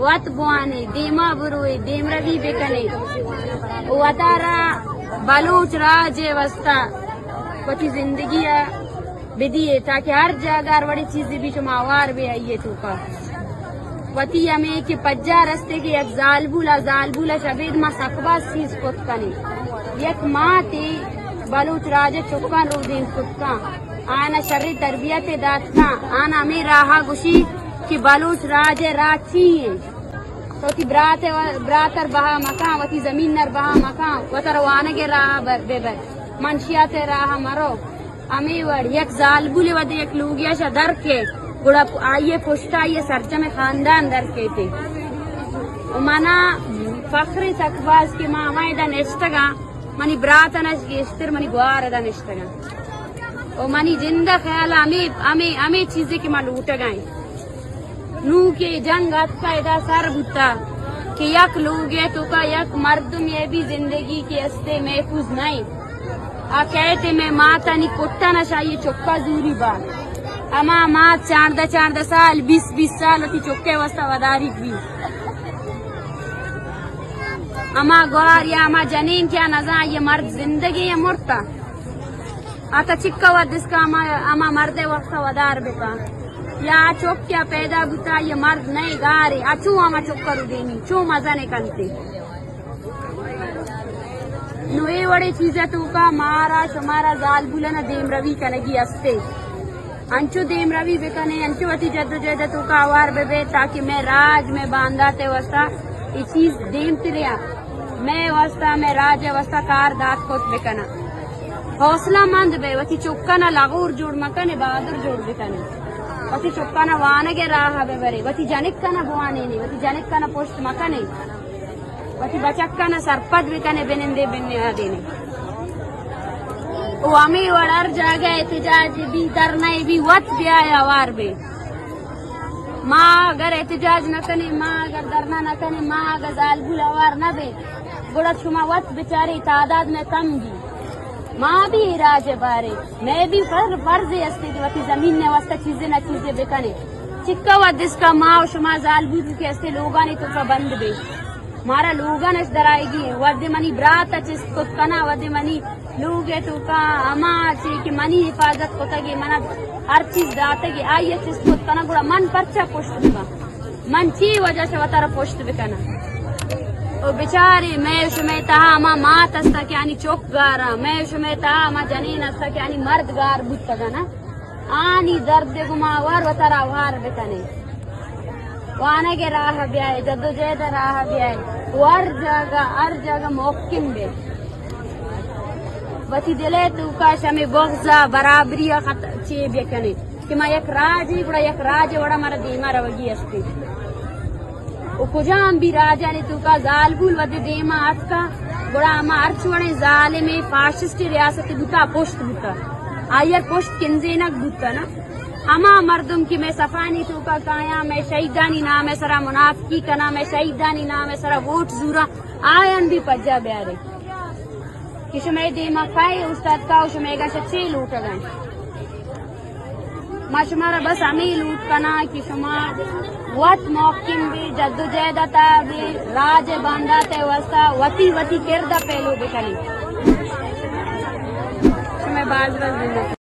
وت بوانے، دیما بروے، دیمروی بکنے، وتارا بلوچ راج ءِ واسطہ وتی زندگی ءَ بدیے، تاکہ ہر جاگہ ہر وڑیں چیزے بی شما ہوار بے آئی ءِ توکا۔ وتی ہمے کہ پجار استے کہ یک زالبول ءَ، زالبول ءَ شبید ما سک باز چیز کت کنیں۔ یک ماتے بلوچ راج ءِ چکاں رودین کت کن، آنا شریں تربیتے دات کن، آنا ہمے راہ ءَ گوشی کہ بلوچ راج ءِ راہ چی انت۔ تو وتی برات ءَ، برات ءَ را بہا مکن، وتی زمین ءَ را بہا مکن، وتارا وانگ ءِ راہ ءَ بر، ببر، منشیات ءِ راہ ءَ مرو۔ ہمے وڑ یک زالبولے وھدے یک لوگے ءَ شہ در کئے، گڑا آئی ءِ پشت ءَ آئی ءِ سرجمیں خاندان در کئیت۔ و منا فخر سک باز کہ ما ہما ادا نشتگاں، منی براتاں اش گیشتر منی گوار ادا نشتگاں۔ و منی جند ءِ خیال ءَ ہمے، ہمے، ہمے چیزے کہ ما لوٹگا ایں۔ نوں کہ جنگ اتکا ادا سر بوتا کہ یک لوگے توکا یک مردمے بی زندگی کہ استے محفوظ نہ انت۔ آ کئیت مئے ماتانی کٹن اش آئی چکا زوری با۔ ہما مات چاردہ چاردہ سال، بیست بیست سال وتی چکے واسطہ وداری بی۔ ہما گوار یا ہما جنین کہ آ نزان آئی مرد زندگی یا مرتا۔ آ تا چکا وت دسکا ہما، ہما مرد ءِ واسطہ ودار بکا۔ یا آ چک کہ پیدا بوتا، آئی مرد نئے گارے، آ چوں ہما چکا رو دینی، چوں مزن کنتے۔ نوں اے وڑیں چیز ءِ توکا مارا، شمارا زالبولاں دیمروی کنگی استے۔ انچو دیمروی بکنے، انچو وتی جدوجہد ءِ توکا ہوار ببے، تاکہ مئے راج، مئے باندات ءِ واسطہ اے چیز دیمتریا، مئے واسطہ، مئے راج ءِ واسطہ کار دات کت بکناں۔ حوصلہ مند بے، وتی چکاں لغور جوڑ مکنے، بہادر جوڑ بکنے۔ وتی چکاں وانگ ءِ راہ ءَ ببرے، وتی جنکاں بوانینے، وتی جنکاں پشت مکنے۔ وتی بچکاں سرپد بکنے، بنندے بنیادینے۔ و ہمے وڑ ہر جاگہ احتجاج بی، دھرنا بی، وت بیائے ہوار بے۔ ما اگر احتجاج نہ کنیں، ما اگر دھرنا نہ کنیں، ما اگر زالبول ہوار نہ بے، گڑا شما وت بچارے تعداد مئے کم بی۔ ما بی اے راج ءِ بارے، مئے بی فر-، فرضے استے کہ وتی زمین ءِ واسطہ چیزے نہ چیزے بکنیں۔ چکا وت دسکا ما و شما زالبول کہ استے لوگانی توکا بند بے۔ مارا لوگان اش درائیگی ایں۔ وھدے منی برات ءَ چست کت کناں، وھدے منی لوگ ءِ توکا ہما چی کہ منی حفاظت کتگی، منا ہر چیز داتگی، آئی ءَ چست کت کناں، گڑا من پرچا پشت بباں؟ من چی وجہ شہ وتارا پشت بکناں؟ او بچارے، مئے شمئے تہا ہما مات استا کہ آنی چک گاراں، مئے شمئے تہا ہما جنین استا کہ آنی مرد گار بوتگاں نا۔ آنی درد ءَ گما ور وتارا ہوار بکنیں۔ وانگ ءِ راہ ءَ بیائے، جدوجہد ءِ راہ ءَ بیائے، ہر جاگہ، ہر جاگہ محکم بے۔ وتی دل ءِ توکا شمے بغض ءَ، برابری ءَ خط-، چے بکنیں کہ ما یک راجے، گڑا یک راج ءِ وڑا مارا دیما روگی استے۔ و کجام بھی راجانی توکا زالبول وھدے دیما اتکا، گڑا ہما ہرچ وڑیں ظالمیں فاشسٹیں ریاست بوتا، پشت بوتا، آئی ءَ پشت کنزینگ بوتا نا۔ ہما مردم کہ مئے صفانی توکا کایاں، مئے شہیدانی نام ءِ سرا منافقی کناں، مئے شہیدانی نام ءِ سرا ووٹ زوراں، آیان بھی پجا بیارے کہ شمئے دیما کئے اوشتاتکا و شمئیگا شہ چے لوٹگاں۔ ما شمارا بس ہمے لوٹ کناں کہ شما وت محکم بے، جدوجہد ءِ تہا بے، راج ءِ باندات ءِ واسطہ وتی وتی کرد ءَ پیلو بکنیں۔ شمئے باز باز منت۔